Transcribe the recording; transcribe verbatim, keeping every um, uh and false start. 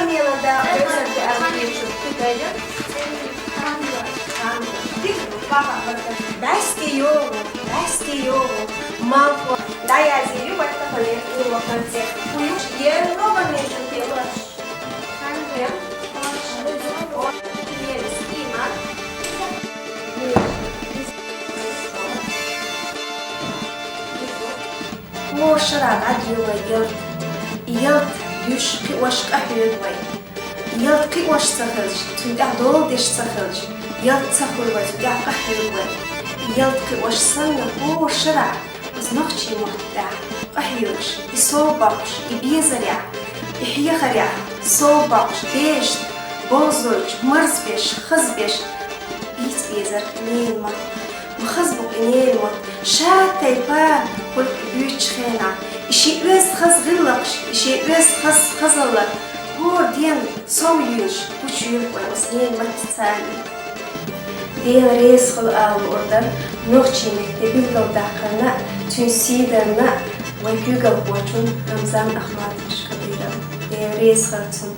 Мела да, бэсэр да, арбечу. Дайдя? Дик, папа, вот так. Дасти йогу, дасти йогу. Малко. Даязи ю, вот так, вот, и вот на тех. Куюш, е, робот, между тем. Хан, я. О, е, с, и, ма. О, шера гӀадйола ялт. Ялт дуьйш кхиош къахьоьгу вай. Ялт кхиош ца хилча, цунна тӀехь дола деш ца хилча, ялт ца хуьлу вай, цунна тӀехь къахьоьгу вай. Ялт кхиош санна, о, шера, оцу нохчийн мотт тӀехь къахьоьгуш, и сов боккхуш, и безарехь, и хьехарехь, сов боккхуш, бешта, бовзуьйтуш, марзбеш, хазбеш, Ийца безар ненан мотт. Ма хаза бу и ненан мотт. Ша тайпа хуьлу и буьйцучу хенахь. И шен оьзда хаза гӀиллакхаш, и шен оьзда хаза хазалла. ХӀора ден сов йоьлуш, гучуйоьлу вай оцу ненан маттаца. Дела реза хуьлда ала луур дара, нохчийн меттан билгалдаккхарна а, цуьнан сийдарна а вайн куьйгалхочунна Рамзан Ахматовича Кадыровна. Дела реза хуьлда цунна.